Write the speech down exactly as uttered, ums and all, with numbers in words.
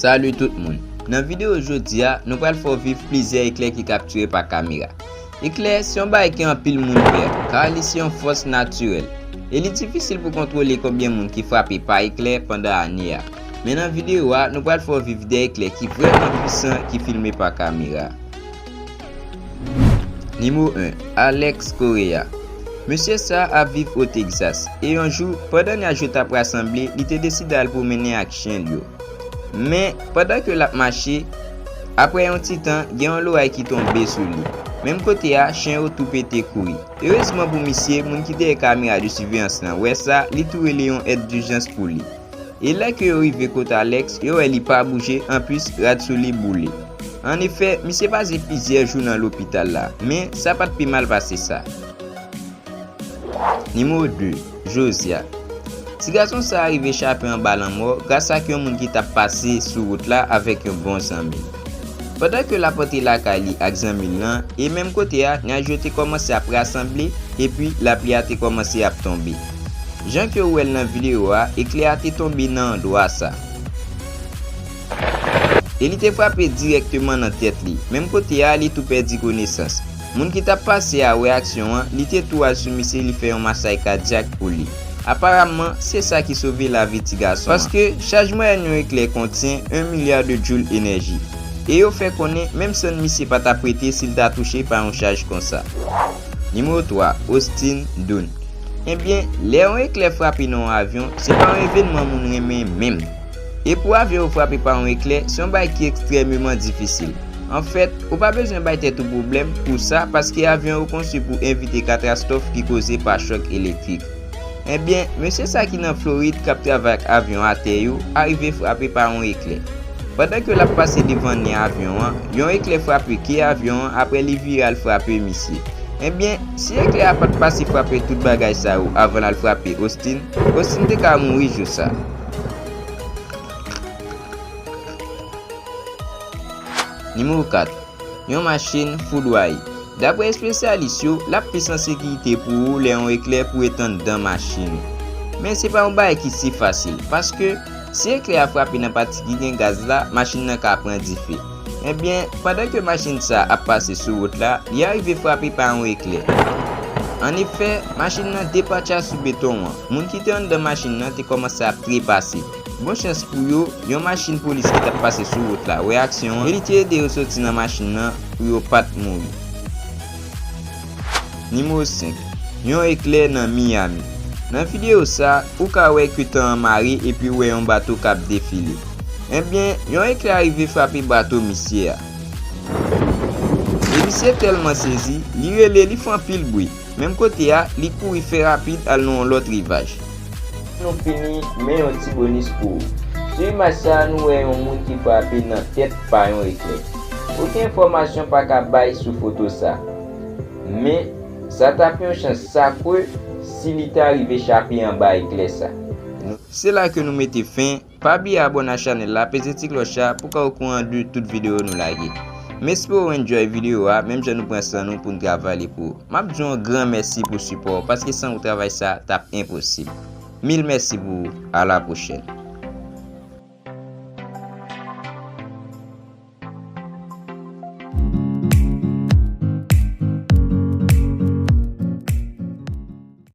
Salut tout moun. Nan videyo jodi a, nou pral fè w viv plizyè eklè ki kaptire pa kamera. Eklè se yon bagay ke anpil moun pè, kar li se yon fòs natirèl. E li difisil pou kontwole konbyen moun ki frape pa eklè pandan ane a. Men nan videyo a, nou pral fè w viv de eklè ki vrèman pwisan ki filme pa kamera. Nimewo en, Alex Correa. Mesye sa a ap viv o Texas, e yon jou, pandan nyaj yo t ap rasanble, li te deside al pwomennen ak chen l yo. Men, pandan ke l ap mache, apre yon ti tan, gen yon loray ki tonbe sou li. Menm kote a, chen yo tou pete kouri. Erezman pou misye, moun ki dèyè kamera de siveyans lan wè sa, li tou rele yon èd dijans pou li. E lè ke yo rive kot Alex, yo wè li pa bouje, anplis, rad sou li boule. Annefè, misye pase plizyè jou nan lopital la, men sa pa t pi mal pase sa. Nimewo de, Josia. Ti gason sa a rive chape anba lanmò gras ak yon moun ki t ap pase sou wout la avèk yon bon zanmi l. Pandan ke l ap antre lakay li ak zanmi l lan, e menm kote a, nyaj yo te kòmanse ap rasanble, epi lapli a te kòmanse ap tonbe. Jan ke w wè l nan videyo a, eklè a te tonbe nan andwa sa. E li te frape dirèkteman nan tèt li. Menm kote a, li tou pèdi konesans. Moun ki t ap pase a wè aksyon an, li te tou al sou misye, li fè yon masaj kadyak pou li. Aparamman, se sa ki sove lavi ti gason an. Paske chaj mwayèn yon eklè kontyen yon milya de joule enèji. E yo fè konnen, menm sann misye pa t ap rete si l ta touche pa yon chaj konsa. Nimewo twa, Austin Dunn. Ebyen, lè yon eklè frape nan yon avyon, se pa yon evènman moun renmen menm. E pou avyon yo frape pa yon eklè, se yon bagay ki ekstrèmeman difisil. Anfèt, ou pa bezwen bay tèt ou pwoblèm pou sa, paske avyon yo konstwi pou evite katastwòf ki koze pa chòk elektrik. Ebyen, mesye sa ki nan Florid k ap travay ak avyon atè yo, arive frape pa yon eklè. Pandan ke l ap pase devan nen avyon an, yon eklè frape ke avyon an, apre li vire al frape misye. Ebyen, si eklè a pa t pase frape tout bagay sa yo avan l al frape Austin, Austin te ka mouri jou sa. Nimewo kat, yon machin foudwaye. Dapre espesyalis yo, l ap plis an sekirite pou ou lè yon eklè pou ret anndan machin ou. Men se pa yon bagay ki si fasil, paske si eklè a frape nan pati ki gen gaz la, machin nan ka pran dife. Ebyen, pandan ke machin sa a ap pase sou wout la, li arive frape pa yon eklè. Annefè, machin nan depatcha sou beton an. Moun ki te anndan machin nan te kòmanse ap trepase. Bon chans pou yo, yon machin polis ki t ap pase sou wout la wè aksyon an e li te ede yo soti nan machin nan pou yo pa t mouri. Nimewo senk, yon eklè nan Miami. Nan videyo sa, ou ka wè ke tan an mare epi ou wè yon bato k ap defile. Ebyen, yon eklè arive frape bato misye a. E misye tèlman sezi, li rele, li fè anpil bri. Menm kote a, li kouri fè rapid al nan yon lòt rivaj. Nou fini, men yon ti bonis pou ou. Sou imaj sa a, nou wè yon moun ki frape nan tèt pa yon eklè. Okenn enfòmasyon pa ka bay sou foto sa. Men, sa t ap yon chans sakre si li ta rive chape anba eklè sa. Se la ke nou mete fen. Pa bliye abòne a chanèl la, peze ti klòch la pou w ka okouran de tout videyo nou lage. M espere w enjoy videyo a, menm jan nou pran san nou pou n travay li pou ou. M ap di w yon gran mèsi pou sipò w, paske san ou travay sa, t ap enposib. Mil mèsi pou ou, a la pwochèn.